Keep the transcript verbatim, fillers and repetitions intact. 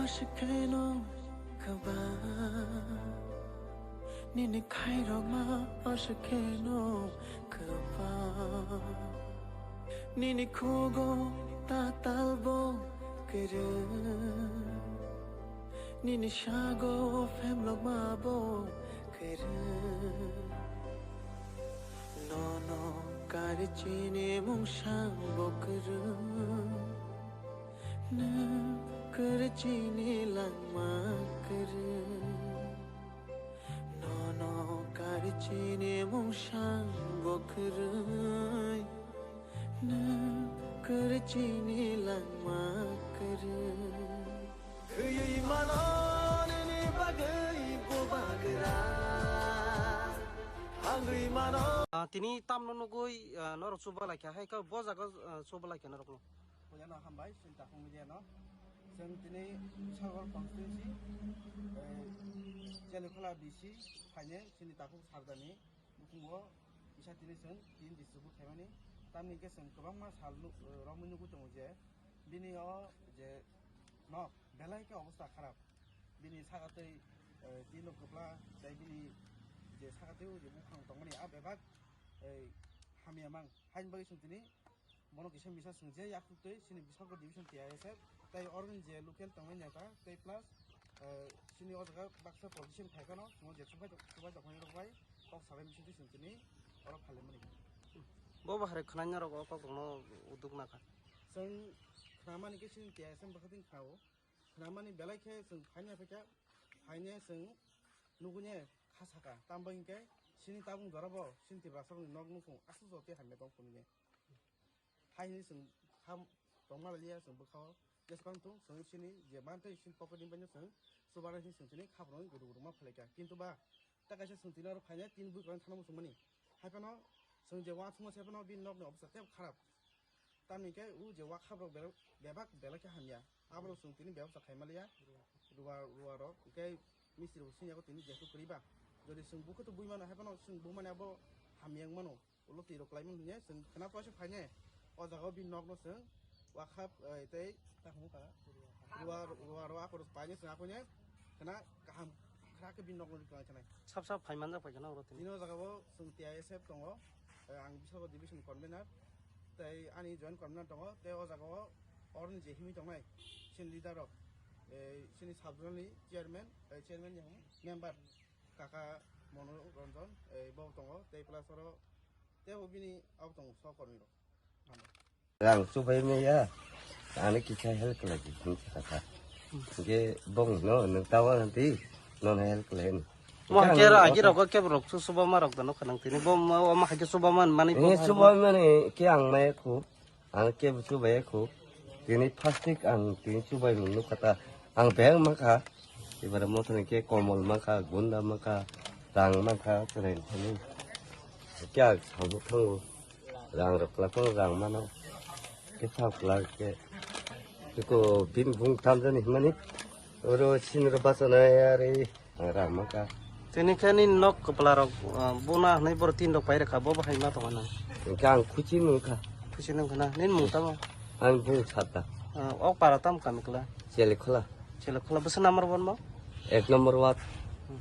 Oshikeno kaba, nini khairokma oshikeno kaba. Nini khugo tatalbo kere, nini sago phemlokmabo kere. Nono karichini mungsangbo kere. Nwng kwrwchini langma kwrwi, nono kwrwchini mungsangbo kwrwi, nwng kwrwchini langma kwrwi. Khwiwi mano nini bagwi bubagra, hangwi mano. Ah, tini tamno nugwi, ah, norok chuba laikha, hai khe bo jaga, ah, chuba laikha norokno. Puilano hambai, chwng Takhuk Media no. Chwng tini Sargol constituency, eh, Chelikhula B C phaine chini Takhuk Sardani nukhungo kisa tini chwng tin district khaimani. Tamni hwnkhe chwng kwbangma sal nu-, eh, romwi nugwi tongo je bini o je nok belai khe obostha kharap. Bini saka twi, eh, tin rok kwpla tei bini je saka twi o je buphang tongmani a bebak, eh, hamya mang. Haini bagwi chwng tini bono kisa misa swngjak yakhuk twi chini Biswakar division T I S F tei oro ni je local tongnai neta tei plus, eh, chini o jaga baksa politician phai phano chwng je chubai tok-, chubai tongmani rok bai kok salai misa twi chwng tini oro phalaimani. Bo bahai khwnai norok o kok rokno uduk nakha. Chwng khnamani khe chini T I S F bwkha twi khnao. Khnamani belai khe chwng phaina phaikha, phaina chwng nugune kha saka. Tambai hwnkhe chini tabuk jorabo chini Tiprasarokni nok nukhung aswk jotwi hamya tong phunukya. Hai hwnwi chwng ham tongma liya chwng bwkhao. Jesa phang thung chwng chini je mantwi chini pocket ni baino chwng chubarai hwnwi chwng chini khaprokno gudu gudu ma phlaikha. Kintu ba ta kaisa chwng tini oro phaina tin bui kwrwng thangna muchungmani. Hai phano chwng je uansukma se phano bini nokni obostha tei kharap. Tamni hwnkhe o je uakhap rok bebak belai khe hamya. Aborok chwng tini bebak khaima liya. Ruwa, ruwa rok hwnkhe mistri bo sini yago tini jesu kwrwi ba. Jodi chwng bukhutu bui mano hai phano chwng bumani abo hamya wng mano. Ulo twi rok kwlai mano hwnkhe chwng khna poisa phainai. O jaga o bini nok no chwng uakhap, eh, tei ruwa, ruwa rok akhoro painai chwng akhone khna kaham khna khe bini nok no riklang khanai. Sab sab phai manjak phai khana oro tini. Tini o jaga o chwng T I S F tongo. Eh, ang Biswakar division convener. Tei ani joint convener tongo. Tei o jaga o oroni je himwi tongnai chini leader rok, eh, chini sub zonal ni chairman, eh, chairman ni hwnwi member kaka Monu Ranjan, eh, bo tongo. Tei plus oro tei bo bini abo tongo sokormi rok. Rang chubai maya, ani kisa help khlai di, hwn kha kha. Hwnkhe bong no, nwng tawa nanti, non help khlai hwn. Mo hake ro, agi rogo ke borok su suba ma rok dano khanang tini. Bo ma, ma hake suba man mani bo. Ini suba mani ke ang maya khu, ang ke chubai khu. Tini plastic ang tini chubai mung nuk kata. Ang beng mangkha, ibare mothani ke komol mangkha, gunda mangkha, rang mangkha, chwrai thani. Kya sabu thango, rang rok la tong rang mano. Ke thap la ke. Ko bin bung tam jani himani. Oro sin ro basa na yari, rang mangkha. Tini khe nini nok kwpla rok, ah, bona hwnwi borok tin rok pai rwkha, bo bahai ma tongo nang? Hwnkhe ang khuchi nungkha. Khuchi nungkha na? Nini mung tamo? Ang bung Sata. Ah, ok para tam kami kla? Chele khola. Chele khola, bwswk number one mo? Ek number ward. Hmm.